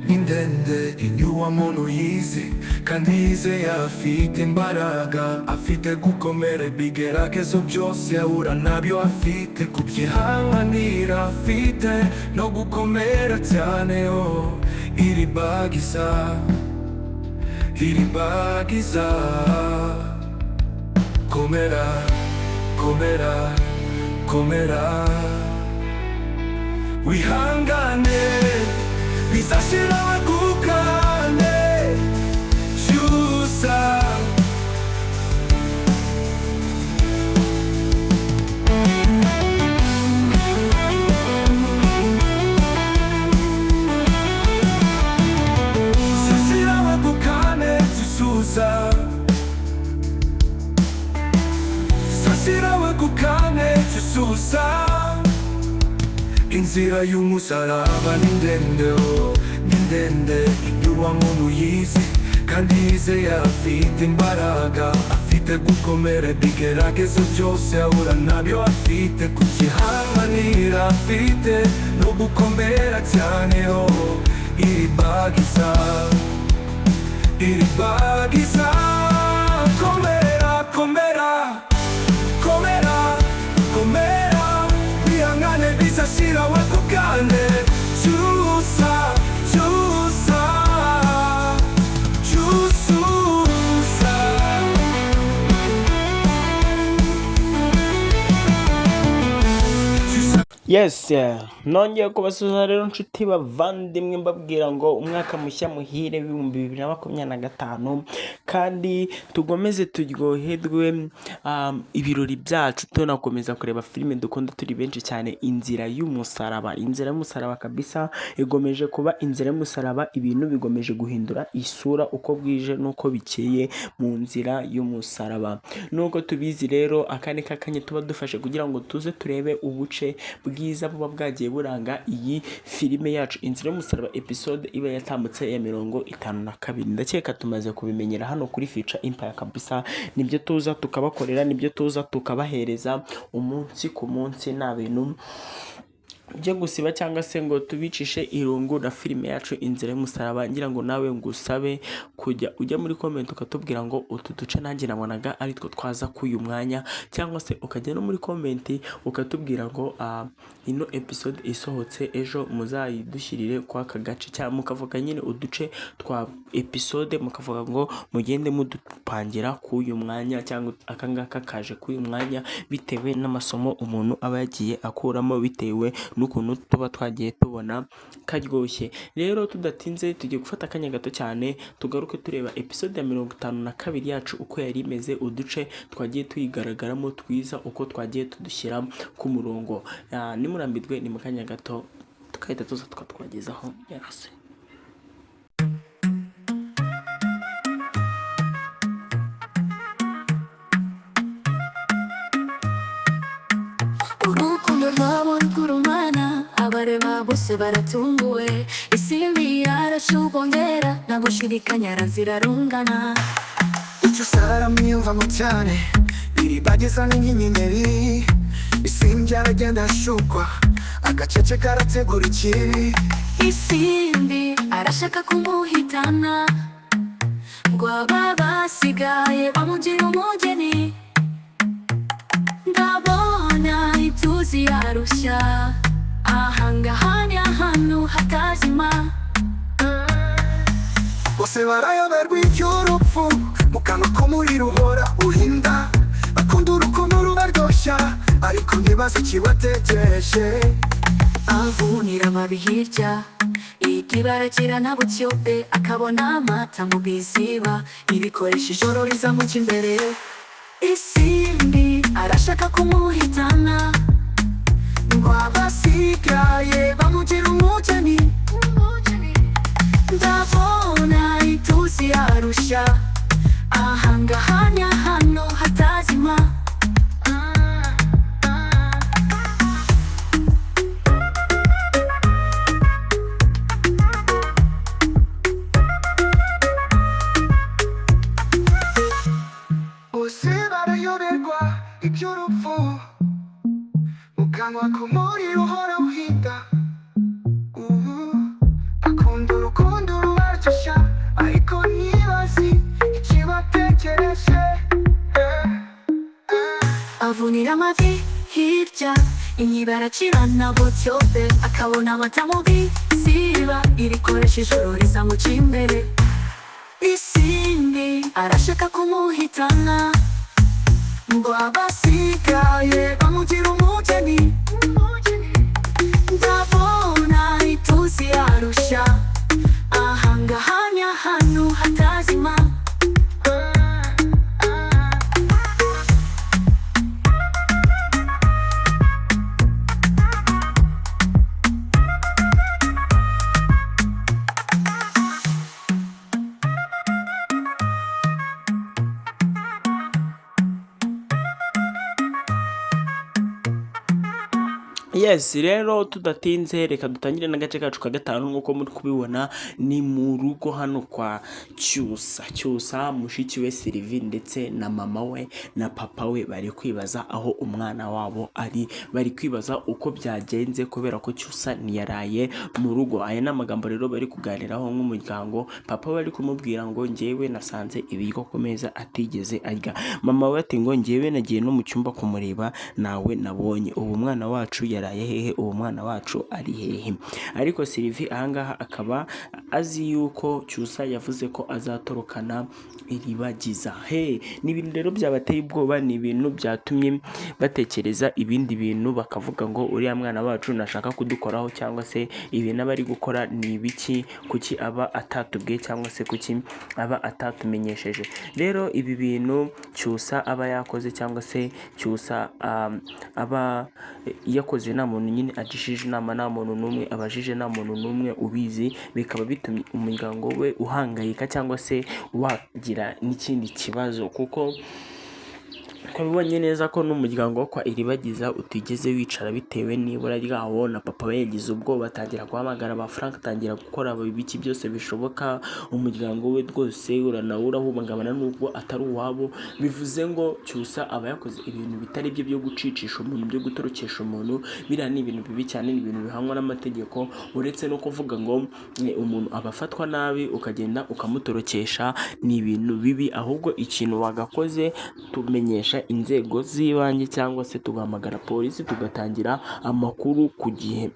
Ni ndende, iyo uwo muntu yize kandi yizeye, afite imbaraga, afite gukomera. Ibigeragezo byose ahura nabyo afite kubyihanganira, afite no gukomera cyane. Oh, Iribagiza, Iribagiza, komera, komera, komera, wihangane, bizashira wegukane Cyusa. Bizashira wegukane Cyusa. Bizashira wegukane Cyusa. Inzira y'umusaraba ni ndende, oh, ni ndende. Iyo uwo muntu yize kandi yizeye, afite imbaraga, afite gukomera. Ibigeragezo byose ahura nabyo afite kubyihanganira, afite no gukomera cyane. Oh, Iribagiza, Iribagiza, komera, komera, komera, komera, wihangane, bizashira wegukane Cyusa, Cyusa, Cyususa. Cyusa. Yes, nongeye kubasuhuza rero nshuti bavandimwe, mbabwira ngo umwaka mushya muhire w'2025, kandi tugomeze turyoherwe ibirori byacu, tunakomeza kureba filime dukunda turi benshi cyane, Inzira y'Umusaraba. Inzira y'Umusaraba kabisa igomeje kuba inzira y'umusaraba, ibintu bigomeje guhindura isura uko bwije n'uko bikeye mu nzira y'umusaraba. Nubwo tubizi rero, aka ni kakanya tuba dufashe kugira ngo tuze turebe ubuce bwiza buba bwagiye buranga iyi filime yacu Inzira y'Umusaraba, episode iba yatambutse ya 52. Ndakeka tumaze kubimenyera hano kuri Future Empire kabisa, nibyo tuza tukabakorera, nibyo tuza tukabahereza umunsi ku munsi, nta bintu byo gusiba cyangwa se ngo tubicishe irungu na filime yacu Inzira y'Umusaraba. Ngira ngo nawe ngusabe kujya ujya muri comment ukatubwira ngo utu duce nanjye nabonaga ari two twaza k'uyu mwanya, cyangwa se ukajya no muri comment ukatubwira ngo ino episode isohotse ejo muzayidushyirire kwa aka gace, cyangwa mukavuga nyine uduce twa episode, mukavuga ngo mugende mudupangira k'uyu mwanya cyangwa aka ngaka kaje k'uyu mwanya, bitewe n'amasomo umuntu aba yagiye akuramo, bitewe n'ukuntu tuba twagiye tubona karyoshye. Rero tudatinze, tugiye gufata akanya gato cyane tugaruke tureba episode ya 52 yacu uko yari imeze, uduce twagiye tuyigaragaramo twiza, uko twagiye tudushyira ku murongo. Nimurambirwe, ni mu kanya gato tukahita tuza tukatwagezaho yarase. Urukundo rwabo rw'urumana, abareba bose baratunguwe. Isimbi yarashubongera, nta gushidikanya zirarungana. Icyo saramwiyumvamo cyane, Iribagiza ni nk'inyenyeri. Isimbi aragenda ashukwa, agacece karategura ikibi. Isimbi arashaka kumuhitana, ngo aba basigaye bamugira umugeni. Ndabona ituzi yarushya, ahangaha ni ahantu hatazima. Bose barayoberwa iby'urupfu, mu kanwa k'umuriro uhora uhinda. Bakunda urukundo rubaryoshya, ariko ntibazi ikibategereje. Avunira amabi hirya ikibara kiranabutyope, akabona amata mu biziba, ibikoresho ijoro rizamuca imbere. Isimbi arashaka kumuhitana, ngo abasigaye bamugira umugeni. Ndabona ituzi yarushya, ahangaha ni ahantu hatazima. Bose barayoberwa iby'urupfu, mu kanwa k'umuriro uhora uhinda. Akunda urukundo. Avunira amavi hirya, inyibaracirana gutyo pe. Akabona amata mu bisiba, irikoresha ijoro rizamuca imbere. Isimbi arashaka kumuhitana, ngo abasigaye bamugira umugeni. Ndabona itusi arusha, ahangahanya hantu hatazima. Yes, rero tudatinze, reka dutangire n'agace kacu ka gatanu. Nk'uko muri kubibona, ni mu rugo hano kwa Cyusa. Cyusa, mushiki we Sylvie, ndetse na mama we na papa we bari kwibaza aho umwana wabo ari. Bari kwibaza uko byagenze kubera ko Cyusa ntiyaraye mu rugo. Aya ni amagambo rero bari kuganiraho nk'umuryango. Papa we ari kumubwira ngo njyewe nasanze ibiryo ku meza atigeze arya. Mama we ati ngo njyewe nagiye no mu cyumba kumureba, nawe nabonye. Ubu mwana wacu yaraye hehe? Ubu mwana wacu ari hehe? Ariko Sylvie ahangaha akaba azi yuko Cyusa yavuze ko azatorokana Iribagiza. He, ni ibintu rero byabateye ubwoba, ni ibintu byatumye batekereza ibindi bintu, bakavuga ngo uriya mwana wacu nashaka kudukoraho, cyangwa se ibintu aba ari gukora ni ibiki? Kuki aba atatubwiye, cyangwa se kuki aba atatumenyesheje? Rero ibi bintu Cyusa aba yakoze, cyangwa se Cyusa aba yakoze, nta muntu nyine agishije inama, nta muntu n'umwe abajije, nta muntu n'umwe ubizi, bikaba bitumye umuryango we uhangayika cyangwa se wagira n'ikindi kibazo, kuko twabibonye neza ko n'umuryango wo kwa Iribagiza utigeze wicara bitewe n'ibura ryawo. Na papa we yagize ubwoba, atangira guhamagara ba Frank, atangira gukora ibiki byose bishoboka. Umuryango we rwose urahungabana nubwo atari uwabo. Bivuze ngo Cyusa aba yakoze ibintu bitari byo, byo gucicisha umuntu, byo gutorokesha umuntu. Biriya ni ibintu bibi cyane, ni ibintu bihanwa n'amategeko. Uretse no kuvuga ngo umuntu aba afatwa nabi ukagenda ukamutorokesha, ni ibintu bibi. Ahubwo ikintu wagakoze, tumenyesha inzego z'ibanze cyangwa se tugahamagara polisi, tugatangira amakuru ku gihe.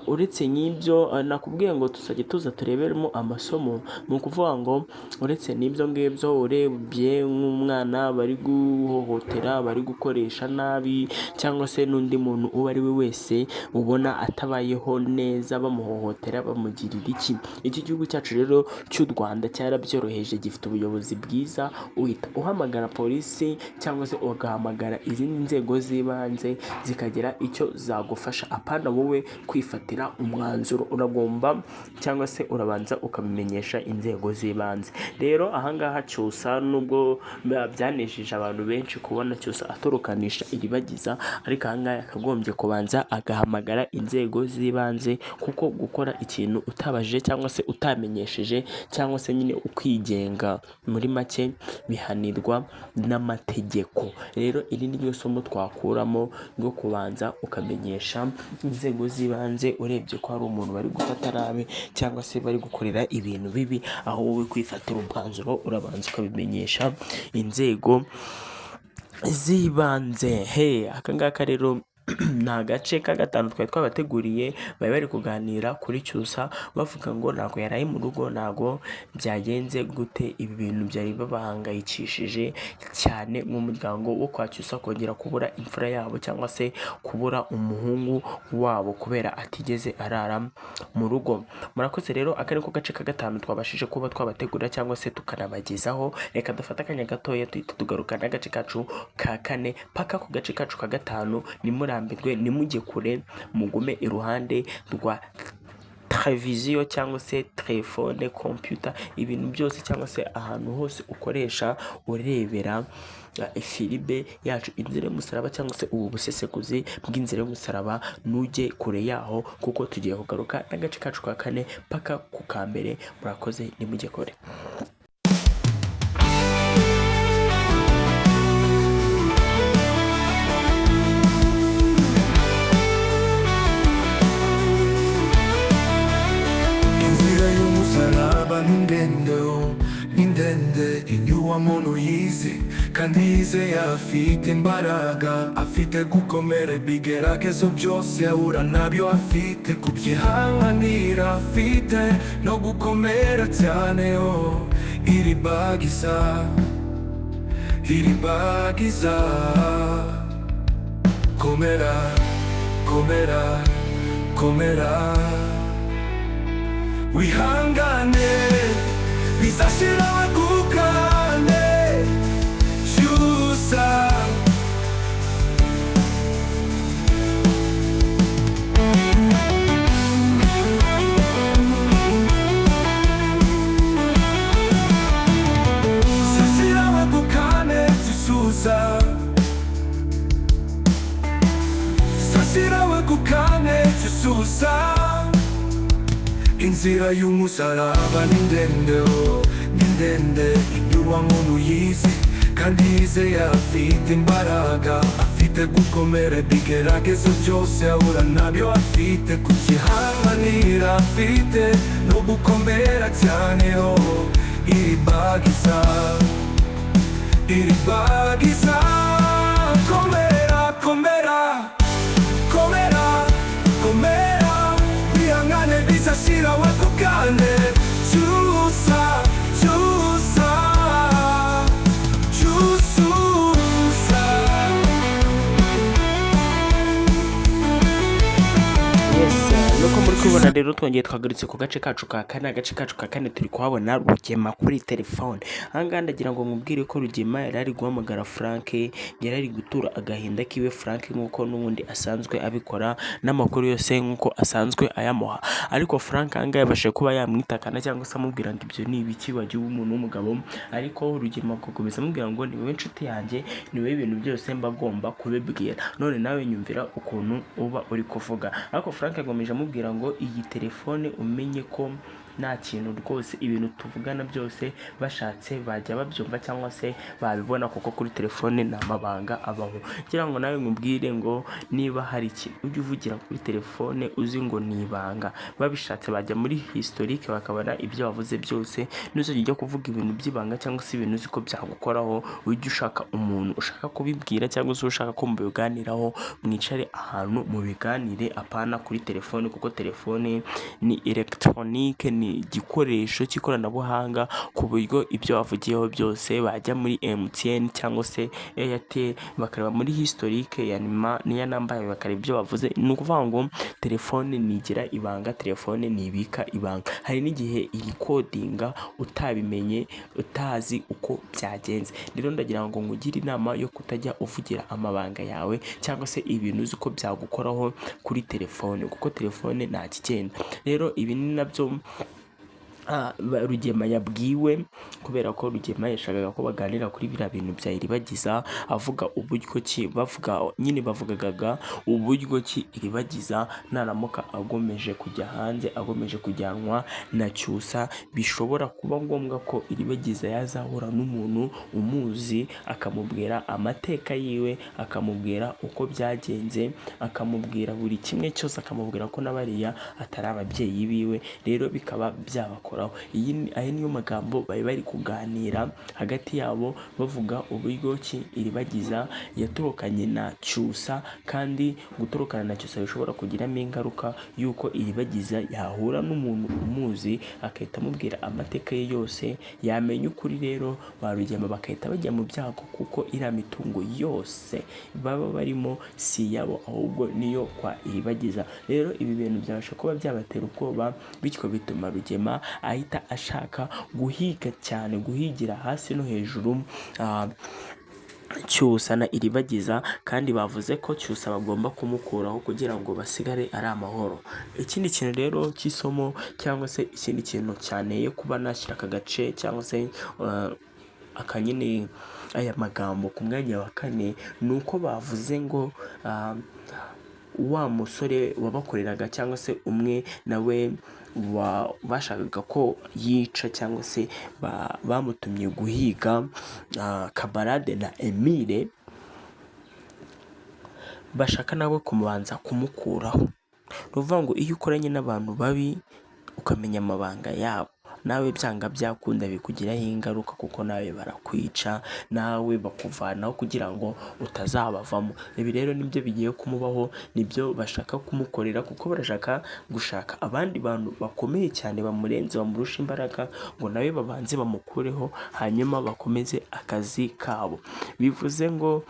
Uretse n'ibyo, nakubwiye ngo tuzajya tuza tureberemo amasomo. Ni ukuvuga ngo uretse n'ibyo ngibyo, urebye nk'umwana bari guhohotera, bari gukoresha nabi, cyangwa se n'undi muntu uwo ari we wese ubona atabayeho neza, bamuhohotera, bamugirira iki. Iki gihugu cyacu rero cy'u Rwanda cyarabyoroheje, gifite ubuyobozi bwiza. Uhita uhamagara polisi cyangwa se ugahamagara izindi nzego z'ibanze zikagira icyo zagufasha, apana wowe kwifatira umwanzuro. Uragomba cyangwa se urabanza ukabimenyesha inzego z'ibanze. Rero ahangaha Cyusa, nubwo byanejeje abantu benshi kubona Cyusa atorokanisha Iribagiza, ariko ahangaha yakagombye kubanza agahamagara inzego z'ibanze, kuko gukora ikintu utabajije cyangwa se utamenyesheje cyangwa se nyine ukigenga, muri make bihanirwa n'amategeko. Rero iri ni ryo somo twakuramo ryo kubanza ukamenyesha inzego z'ibanze urebye ko hari umuntu bari gufata nabi cyangwa se bari gukorera ibintu bibi. Aho wowe kwifatira umwanzuro, urabanza ukabimenyesha inzego z'ibanze. He, aka ngaka rero ni agace ka gatanu twari twabateguriye. Bari bari kuganira kuri Cyusa, bavuga ngo ntabwo yaraye mu rugo, ntabwo byagenze gute. Ibi bintu byari babahangayikishije cyane nk'umuryango wo kwa Cyusa, kongera kubura imfura yabo cyangwa se kubura umuhungu wabo kubera atigeze arara mu rugo. Murakoze rero, aka ni ko gace ka gatanu twabashije kuba twabategurira cyangwa se tukanabagezaho. Reka dufate akanya gatoya, duhita tugaruka n'agace kacu ka kane paka ku gace kacu ka gatanu. Nimurambirwe, nimujye kure, mugume iruhande rwa televiziyo cyangwa se telefone, computer, ibintu byose, cyangwa se ahantu hose ukoresha urebera filime yacu Inzira y'Umusaraba, cyangwa se ubu busesenguzi bw'Inzira y'Umusaraba. Nujye kure yaho, kuko tugiye kugaruka n'agace kacu ka kane paka ku ka mbere. Murakoze, nimujye kure. Inzira y'umusaraba ni ndende, Ni ndende, iyo muntu yize kandi yizeye, afite imbaraga, afite gukomera ibigeragezo byose ahura nabyo, afite kubyihanganira, afite no gukomera cyane. Oh, Iribagiza, Iribagiza, komera, komera, komera, wihangane, bizashira, wegukane Cyusa. Bizashira, wegukane Cyusa. Sasira, wegukane Cyusa. Inzira y'umusaraba ni ndende, oh, ni ndende. Iyo muntu yize kandi yizeye, afite imbaraga, afite gukomera ibigeragezo byose ahura nabyo, afite kubyihanganira, afite no gukomera cyane. Oh, Iribagiza, Iribagiza, komera, komera, komera, komera, wihangane, bizashira, wegukane Cyusa, Cyusa, Cyususa. Yes, nuko muri kubibona rero, twongeye twagarutse ku gace kacu ka kane. Agace kacu ka kane turi kuhabona Rugema kuri telefone. Ahangaha ndagira ngo mubwire ko Rugema yari ari guhamagara Frank, yari ari gutura agahinda kiwe Frank, nk'uko n'ubundi asanzwe abikora, n'amakuru yose nk'uko asanzwe ayamuha. Ariko Frank ahangaha yabashije kuba yamwitakana cyangwa se amubwira ngo ibyo ni ibiki, wagiye uba umuntu w'umugabo. Ariko Rugema agakomeza amubwira ngo ni wowe nshuti yanjye, ni wowe ibintu byose mba agomba kubibwira, none nawe nyumvira ukuntu uba uri kuvuga. Ariko Frank yakomeje amubwira ngo iyi telefone umenye ko nta kintu rwose, ibintu tuvugana byose bashatse bajya babyumva cyangwa se babibona, kuko kuri telefone nta mabanga abaho. Ngira ngo nawe nkubwire ngo niba hari ikintu ujya uvugira kuri telefone uzi ngo ni ibanga, babishatse bajya muri historique bakabona ibyo wavuze byose. Nuzajya ujya kuvuga ibintu by'ibanga cyangwa se ibintu uzi ko byagukoraho, ujye ushaka umuntu ushaka kubibwira cyangwa se ushaka ko mubiganiraho, mwicare ahantu mubiganire, apana kuri telefone, kuko telefone ni elegitoronike, ni igikoresho cy'ikoranabuhanga, ku buryo ibyo wavugiyeho byose bajya muri MTN cyangwa se Airtel bakareba muri historique ya niya namba yawe, bakareba ibyo bavuze. Ni ukuvuga ngo telefone ntigira ibanga, telefone ntibika ibanga. Hari n'igihe irikodinga utabimenye, utazi uko byagenze. Rero ndagira ngo nkugire inama yo kutajya uvugira amabanga yawe cyangwa se ibintu uzi ko byagukoraho kuri telefone, kuko telefone nta kigenda. Rero ibi ni nabyo Rugema yabwiwe, kubera ko Rugema yashakaga ko baganira kuri biriya bintu bya Iribagiza, avuga uburyo ki bavuga nyine, bavugaga uburyo ki Iribagiza naramuka agomeje kujya hanze, agomeje kujyanwa na Cyusa, bishobora kuba ngombwa ko Iribagiza yazahura n'umuntu umuzi, akamubwira amateka yiwe, akamubwira uko byagenze, akamubwira buri kimwe cyose, akamubwira ko na bariya atari ababyeyi biwe. Rero bikaba byabakoraho. Aya niyo magambo bari bari kuganira hagati yabo, bavuga uburyo ki Iribagiza yatorokanye na Cyusa, kandi gutorokana na Cyusa bishobora kugiramo ingaruka y'uko Iribagiza yahura n'umuntu umuzi, agahita amubwira amateka ye yose, yamenya ukuri. Rero ba Rugema bagahita bajya mu byago, kuko iriya mitungo yose baba barimo si iyabo, ahubwo niyo kwa Iribagiza. Rero ibi bintu byabasha kuba byabatera ubwoba, bityo bituma Rugema ahita ashaka guhiga cyane, guhigira hasi no hejuru Cyusa na Iribagiza, kandi bavuze ko Cyusa bagomba kumukuraho kugira ngo basigare ari amahoro. Ikindi kintu rero cy'isomo cyangwa se ikindi kintu cyanteye kuba nashyira aka gace cyangwa se aka nyine aya magambo ku mwanya wa kane, ni uko bavuze ngo wa musore wabakoreraga cyangwa se umwe nawe bashakaga ko yica cyangwa se bamutumye guhiga Kabarade na Emile, bashaka nawe kumubanza kumukuraho. Ni ukuvuga ngo iyo ukoranye n'abantu babi ukamenya amabanga yabo, Nawe byanga byakunda bikugiraho ingaruka, kuko nawe barakwica, nawe bakuvanaho kugira ngo utazabavamo. Ibi rero nibyo bigiye kumubaho, nibyo bashaka kumukorera, kuko barashaka gushaka abandi bantu bakomeye cyane bamurenze, bamurusha imbaraga, ngo nawe babanze bamukureho, hanyuma bakomeze akazi kabo. Bivuze ngo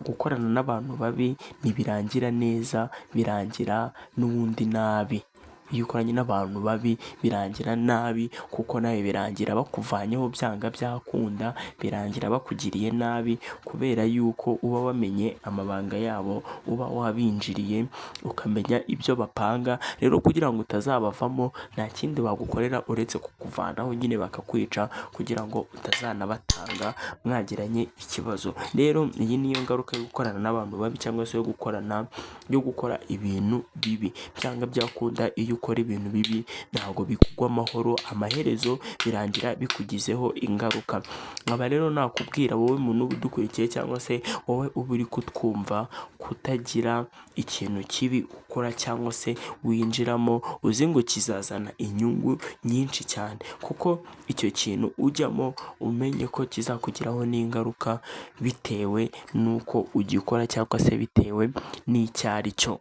gukorana n'abantu babi ntibirangira neza, birangira n'ubundi nabi. Iyo ukoranye n'abantu babi birangira nabi, kuko nawe birangira bakuvanyeho byanga byakunda, birangira bakugiriye nabi, kubera yuko uba wamenye amabanga yabo, uba wabinjiriye ukamenya ibyo bapanga. Rero kugira ngo utazabavamo nta kindi bagukorera uretse kukuvanaho nyine bakakwica, kugira ngo utazanabatanga mwagiranye ikibazo. Rero iyi niyo ngaruka yo gukorana n'abantu babi, cyangwa se yo gukora ibintu bibi. Byanga byakunda iyo ukora ibintu bibi ntabwo bikugwa amahoro, amaherezo birangira bikugizeho ingaruka. Nkaba rero nakubwira wowe muntu uba udukurikiye, cyangwa se wowe uba uri kutwumva, kutagira ikintu kibi ukora cyangwa se winjiramo uzi ngo kizazana inyungu nyinshi cyane, kuko icyo kintu ujyamo umenye ko kizakugiraho n'ingaruka bitewe n'uko ugikora cyangwa se bitewe n'icyo ari cyo.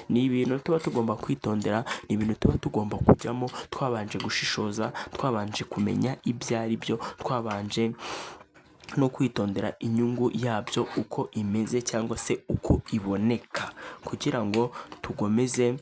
Ni ibintu tuba tugomba kwitondera, ni ibintu tuba tugomba kujyamo twabanje gushishoza, twabanje kumenya ibyo ari byo, twabanje no kwitondera inyungu yabyo uko imeze cyangwa se uko iboneka, kugira ngo tugomeze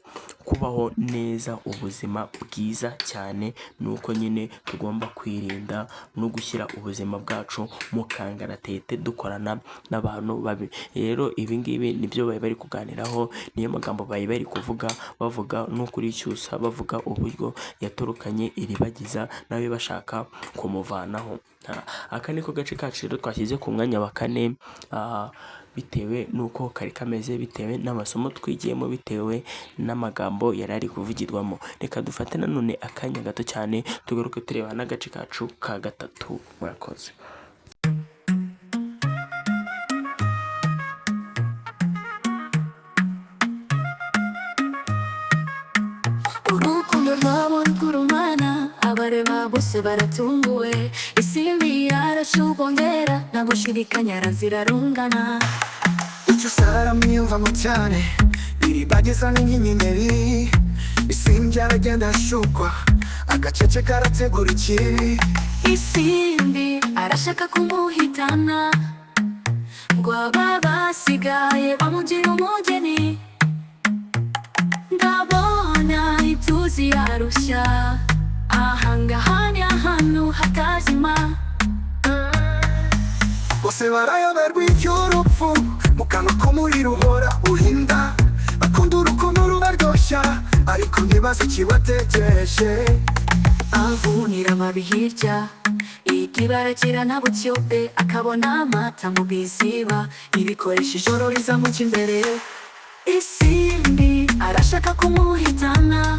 kubaho neza ubuzima bwiza cyane. Nuko nyine tugomba kwirinda no gushyira ubuzima bwacu mu kangaratete dukorana n'abantu babi. Rero ibi ngibi nibyo bari bari kuganiraho, niyo magambo bari bari kuvuga, bavuga no kuri Cyusa, bavuga uburyo yatorokanye Iribagiza nawe bashaka kumuvanaho. Aka niko gace kacu rero twashyize ku mwanya wa kane, bitewe n'uko kari kameze, bitewe n'amasomo twigiyemo, bitewe n'amagambo yari ari kuvugirwamo. Reka dufate nanone akanya gato cyane tugaruke tureba n'agace kacu ka gatatu. Murakoze. Urukundo rwabo rw'urumana, abareba bose baratunguwe. Isimbi yarashubongera, nta gushidikanya zirarungana. Icyo saramwiyumvamo cyane, Iribagiza ni nk'inyenyeri. Isimbi aragenda ashukwa, agacece karategura ikibi. Isimbi arashaka kumuhitana, ngo aba basigaye bamugira umugeni. Ndabona ituzi yarushya, ahangaha ni ahantu hatazima. Bose barayoberwa iby'urupfu, mu kanwa k'umuriro uhora uhinda. Bakunda urukundo rubaryoshya, ariko ntibazi ikibategereje. Avunira amabi hirya, ikibarakira na butyobe, akabona amata mu biziba, ibikoresha ijoro rizamuca imbere. Isimbi arashaka kumuhitana,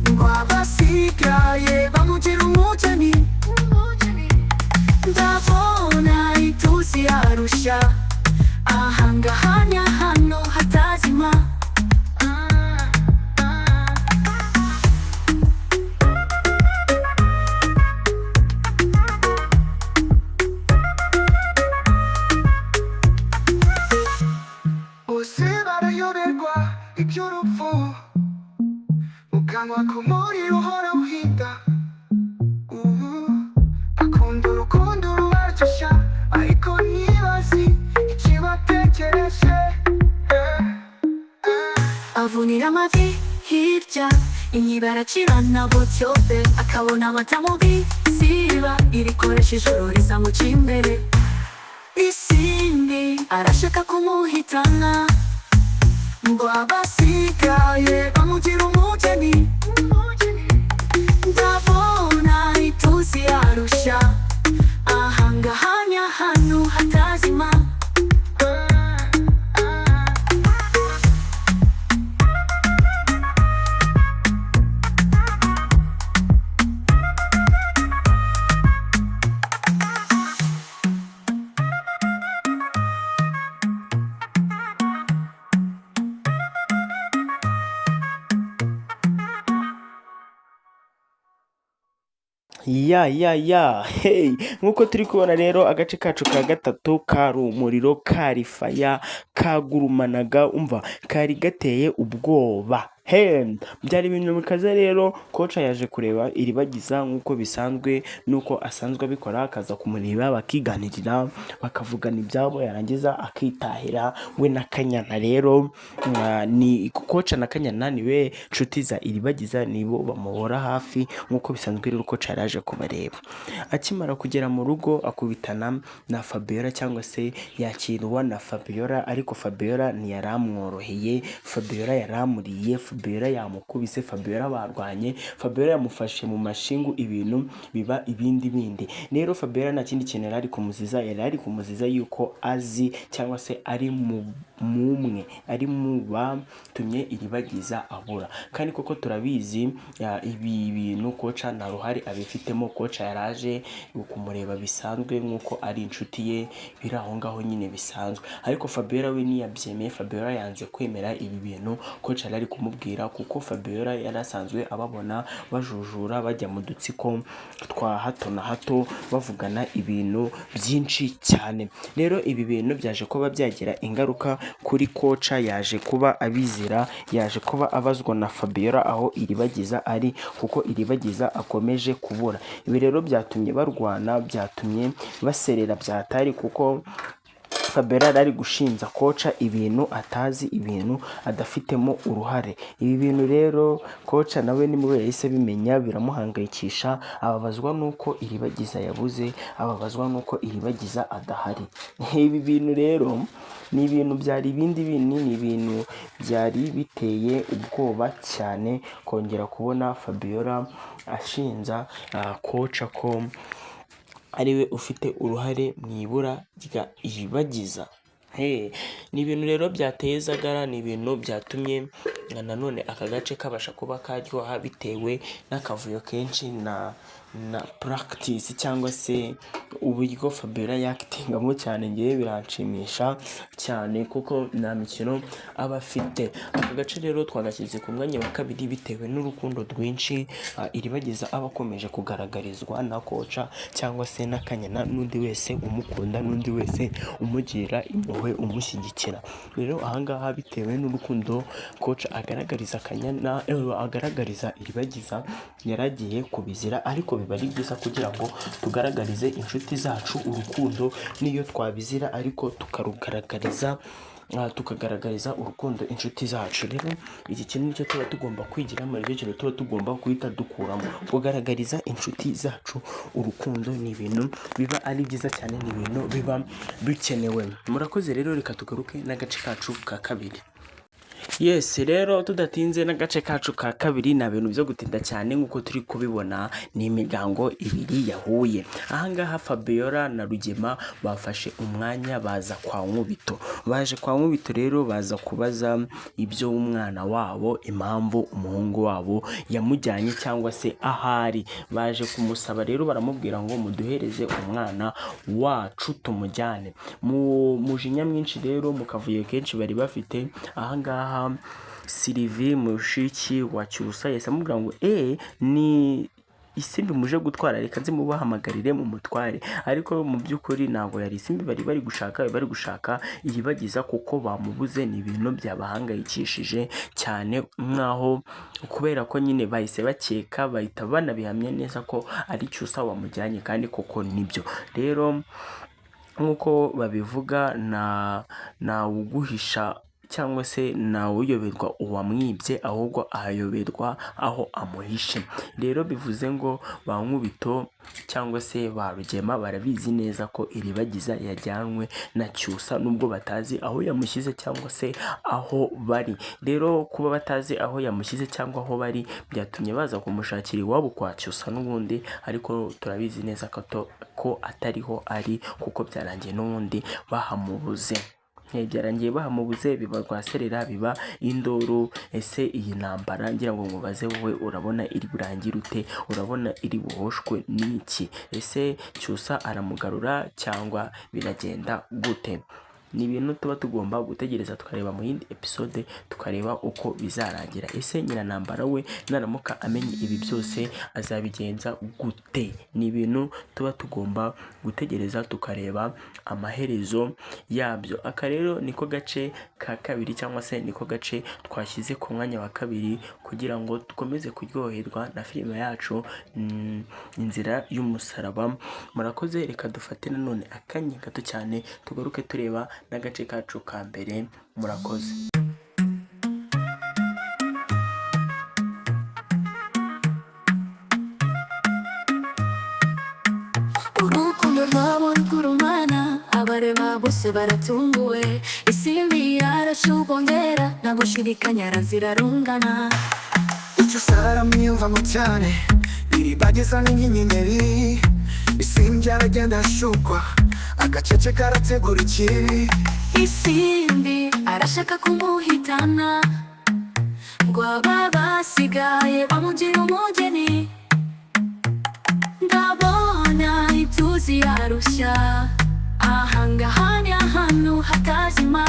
ngo abasigaye bamugira umugeni. Ndabona ituzi yarusha, ahangaha ni ahantu hatazima. Bose barayoberwa iby'urupfu, mu kanwa k'umuriro uhora uhinda. Ubu akunda urukundo rubaryoshya, ariko ntibazi ikibategereje. Avunira amavi hirya, inyibaracirana butyobe, akabona amata mu biziba, irikoresha ijoro rizamuca imbere. Isimbi arashaka kumuhitana, ngo abasigaye bamugira umugeni. Ndabona ituzi yarusha, ahangaha ni ahantu hatazima. Ya ya ya, hey! Nk'uko turi kubona rero, agace kacu ka gatatu kari umuriro, kari fire, kagurumanaga, umva kari gateye ubwoba. He, byari ibintu bikaze. Rero koca yaje kureba Iribagiza nk'uko bisanzwe, nuko asanzwe abikora, akaza kumureba, bakiganirira, bakavugana ibyabo, yarangiza akitahira we na Kanyana. Rero ni koca na Kanyana niwe nshuti za Iribagiza, nibo bamuhora hafi nk'uko bisanzwe. Rero koca yari yaje kubareba. Akimara kugera mu rugo akubitana na Fabiola, cyangwa se yakirwa na Fabiola, ariko Fabiola ntiyaramworoheye. Fabiola yaramuriye, Fabiola yamukubise, Fabiola barwanye, Fabiola yamufashe mu mashingu, ibintu biba ibindi bindi. Rero Fabiola nta kindi kintu yari ari kumuziza, yari ari kumuziza yuko azi cyangwa se ari mu mumwe ari mu batumye Iribagiza abura. Kandi koko turabizi ibi bintu koca nta ruhare abifitemo. Koca yaraje kumureba bisanzwe nk'uko ari inshuti ye, biri aho ngaho nyine bisanzwe, ariko Fabiola we ntiyabyemeye. Fabiola yanze kwemera ibi bintu koca yari ari kumubwira, kuko Fabiola yari asanzwe ababona bajujura, bajya mu dutsiko twa hato na hato, bavugana ibintu byinshi cyane. Rero ibi bintu byaje kuba byagira ingaruka kuri koca, yaje kuba abizira, yaje kuba abazwa na Fabiola aho Iribagiza ari, kuko Iribagiza akomeje kubura. Ibi rero byatumye barwana, byatumye baserera byatari, kuko Fabiola yari ari gushinja koca ibintu atazi, ibintu adafitemo uruhare. Ibi bintu rero koca nawe nibwo yahise abimenya, biramuhangayikisha, ababazwa n'uko Iribagiza yabuze, ababazwa n'uko Iribagiza adahari. Ibi bintu rero ni ibintu byari ibindi bindi, ni ibintu byari biteye ubwoba cyane kongera kubona Fabiola ashinja koca ko ariwe ufite uruhare mu ibura rya Iribagiza. Ni ibintu rero byateye zagara, ni ibintu byatumye nanone aka gace kabasha kuba karyoha bitewe n'akavuyo kenshi na practice, cyangwa se uburyo Fabiola yakitingamo cyane. Ngewe biranshimisha cyane kuko nta mikino aba afite. Aka gace rero twagashyize ku mwanya wa kabiri bitewe n'urukundo rwinshi Iribagiza aba akomeje kugaragarizwa na koca cyangwa se na Kanyana n'undi wese umukunda, n'undi wese umugira impuhwe, umushyigikira. Rero ahangaha bitewe n'urukundo koca agaragariza Kanyana, agaragariza Iribagiza, yaragiye kubizira, ariko biba ari byiza kugira ngo tugaragarize inshuti zacu urukundo, n'iyo twabizira ariko tukarugaragariza, tukagaragariza urukundo inshuti zacu. Rero iki kintu nicyo tuba tugomba kwigiramo, nicyo kintu tuba tugomba guhita dukuramo. Kugaragariza inshuti zacu urukundo ni ibintu biba ari byiza cyane, ni ibintu biba bikenewe. Murakoze. Rero reka tugaruke n'agace kacu ka kabiri. Yes, rero tudatinze n'agace kacu ka kabiri, nta bintu byo gutinda cyane. Nk'uko turi kubibona, ni imiryango ibiri yahuye ahangaha. Fabiola na Rugema bafashe umwanya baza kwa Nkubito. Baje kwa Nkubito rero baza kubaza ibyo umwana wabo, impamvu umuhungu wabo yamujyanye cyangwa se ahari. Baje kumusaba rero, baramubwira ngo muduhereze umwana wacu tumujyane. Mu mujinya mwinshi rero, mu kavuyo kenshi bari bafite ahangaha, Sirivi mushiki wa Cyusa yahise amubwira ngo ni Isimbi muje gutwara, reka nze mubahamagarire mu mutware. Ariko mu by'ukuri ntabwo yari Isimbi bari gushaka, bari gushaka Iribagiza kuko bamubuze. Ni ibintu byabahangayikishije cyane, nkaho kubera ko nyine bahise bakeka, bahita banabihamya neza ko ari Cyusa wamujyanye, kandi koko nibyo. Rero nk'uko babivuga, ntawuguhisha cyangwa se ntawuyoberwa uwamwibye, ahubwo ayoberwa aho amuhishe. Rero bivuze ngo ba Nkubito cyangwa se ba Rugema barabizi neza ko Iribagiza yajyanwe na Cyusa, nubwo batazi aho yamushyize cyangwa se aho bari. Rero kuba batazi aho yamushyize cyangwa aho bari byatumye baza kumushakira iwabo kwa Cyusa n'ubundi, ariko turabizi neza ko atariho ari, kuko byarangiye n'ubundi bahamubuze. Byarangiye bahamubuze, biba rwaserera, biba induru. Ese iyi ntambara, ngira ngo nkubaze wowe, urabona iri burangire ute? Urabona iri buhoshwe n'iki? Ese Cyusa aramugarura cyangwa biragenda gute? Ni ibintu tuba tugomba gutegereza tukareba mu yindi episode, tukareba uko bizarangira. Ese Nyiranambara we naramuka amenye ibi byose azabigenza gute? Ni ibintu tuba tugomba gutegereza tukareba amaherezo yabyo. Aka rero niko gace ka kabiri cyangwa se niko gace twashyize ku mwanya wa kabiri kugira ngo dukomeze kuryoherwa na filime yacu Inzira y'Umusaraba. Murakoze, reka dufate nanone akanya gato cyane tugaruke tureba n'agace kacu ka mbere. Murakoze. Urukundo rwabo rw'urumana, abareba bose baratunguwe. Isimbi yarashubongera, nta gushidikanya zirarungana. Icyo saramwiyumvamo cyane, Iribagiza ni nk'inyenyeri. Isimbi aragenda ashukwa, agacece karategura ikibi. Isimbi arashaka kumuhitana, ngo aba basigaye bamugira umugeni. Ndabona ituzi yarushya, ahangaha ni ahantu hatazima.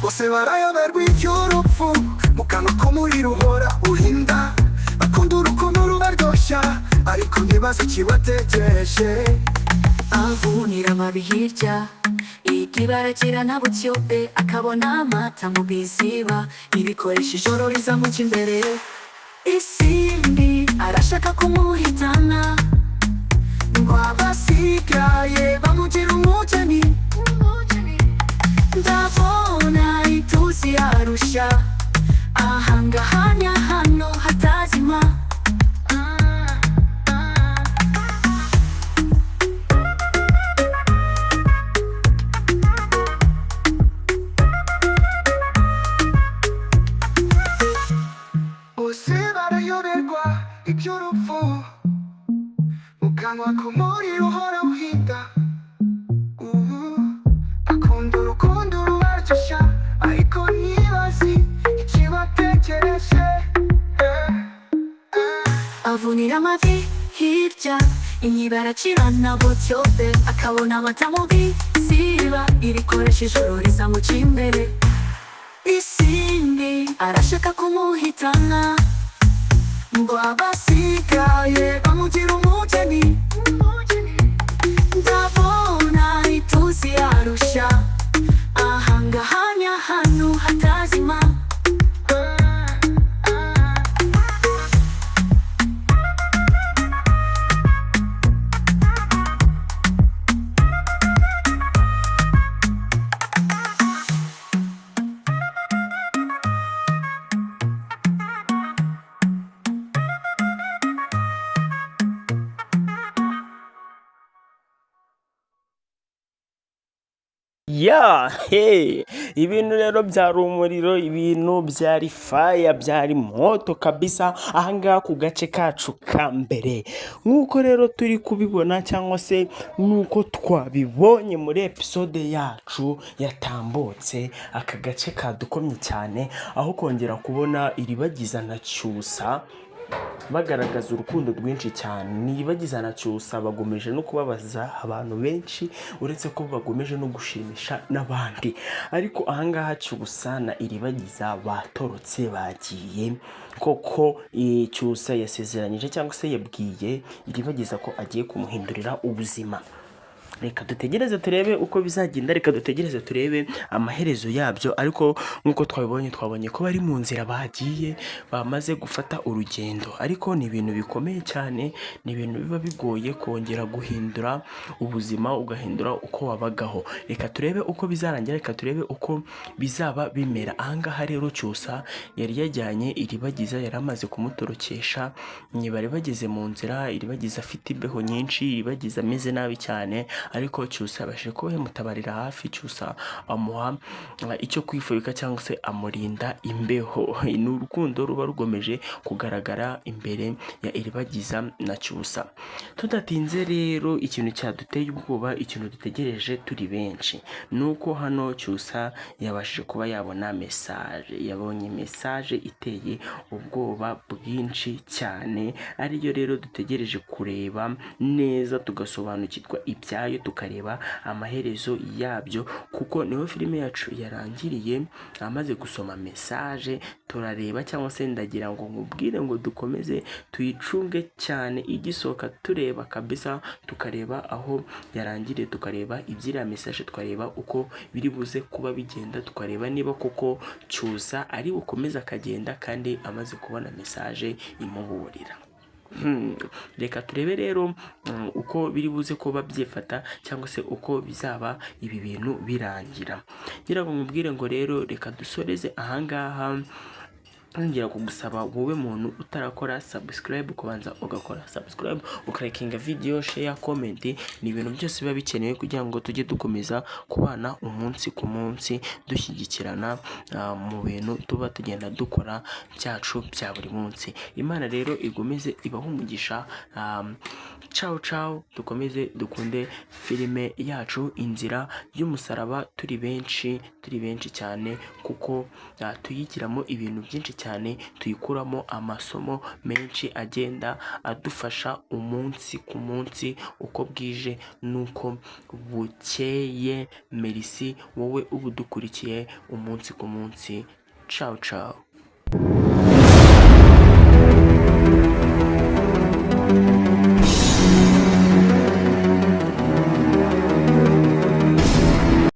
Bose barayoberwa iby'urupfu, mu kanwa k'umuriro uhora uhinda. Bakunda urukundo rubaryoshya, ariko ntibazi ikibategereje. Avunira amabi hirya, ikibarakira na butyobe, akabona amata mu biziba, ibikoresha ijoro rizamuca imbere. Isimbi arashaka kumuhitana, ngo abasigaye bamugira umugeni. Ndabona ituzi yarushya, ahangaha ni ahantu hatazima. Bose barayoberwa iby'urupfu, mu kanwa k'umuriro uhora uhinda. Ubu akunda urukundo rubaryoshya, ariko ntibazi ikibategereje. Avunira amavi hirya, inyibaracirana butyobe, akabona amata mu biziba, irikoresha ijoro rizamuca imbere. Isimbi arashaka kumuhitana, ngo abasigaye bamugira umugeni. Ndabona ituzi yarushya, ahangaha ni ahantu hatazima. Ya he, ibintu rero byari umuriro, ibintu byari fire, byari moto kabisa ahangaha ku gace kacu ka mbere. Nk'uko rero turi kubibona cyangwa se nk'uko twabibonye muri episode yacu yatambutse, aka gace kadukomye cyane, aho kongera kubona Iribagiza na Cyusa bagaragaza urukundo rwinshi cyane. Iribagiza na Cyusa bagomeje no kubabaza abantu benshi, uretse ko bagomeje no gushimisha n'abandi. Ariko ahangaha Cyusa na Iribagiza batorotse bagiye koko. Cyusa yasezeranyije cyangwa se yabwiye Iribagiza ko agiye kumuhindurira ubuzima. Reka dutegereze turebe uko bizagenda, reka dutegereze turebe amaherezo yabyo. Ariko nk'uko twabibonye, twabonye ko bari mu nzira bagiye, bamaze gufata urugendo. Ariko ni ibintu bikomeye cyane, ni ibintu biba bigoye kongera guhindura ubuzima, ugahindura uko wabagaho. Reka turebe uko bizarangira, reka turebe uko bizaba bimera. Ahangaha rero Cyusa yari yajyanye Iribagiza, yari amaze kumutorokesha, bari bageze mu nzira, Iribagiza afite imbeho nyinshi, Iribagiza ameze nabi cyane, ariko Cyusa yabashije kuba yamutabarira hafi. Cyusa amuha icyo kwifubika cyangwa se amurinda imbeho. Ni urukundo ruba rugomeje kugaragara imbere ya Iribagiza na Cyusa. Tudatinze rero, ikintu cyaduteye ubwoba, ikintu dutegereje turi benshi, ni uko hano Cyusa yabashije kuba yabona message. Yabonye message iteye ubwoba bwinshi cyane, ariyo rero dutegereje kureba neza tugasobanukirwa ibyayo. yayo, tukareba amaherezo yabyo, kuko niho filime yacu yarangiriye amaze gusoma message. Turareba cyangwa se ndagira ngo nkubwire ngo dukomeze tuyicunge cyane igisohoka, tureba kabisa, tukareba aho yarangiriye, tukareba iby'iriya message, tukareba uko biri buze kuba bigenda, tukareba niba koko Cyusa ari bukomeze akagenda kandi amaze kubona message imuburira. Reka turebe rero uko biri buze kuba byifata cyangwa se uko bizaba ibi bintu birangira. Ngira ngo nkubwire ngo rero reka dusoreze ahangaha, nongera kugusaba wowe muntu utarakora subscribe kubanza ugakora subscribe, ukalikinga video, share, comment. Ni ibintu byose biba bikenewe kugira ngo tujye dukomeza kubana umunsi ku munsi, dushyigikirana mu bintu tuba tugenda dukora byacu bya buri munsi. Imana rero igomeze ibahe umugisha. Ciao ciao. Dukomeze dukunde filime yacu Inzira y'Umusaraba turi benshi, turi benshi cyane, kuko tuyigiramo ibintu byinshi cyane, tuyikuramo amasomo menshi agenda adufasha umunsi ku munsi, uko bwije n'uko bukeye. Merci wowe uba udukurikiye umunsi ku munsi. Ciao ciao.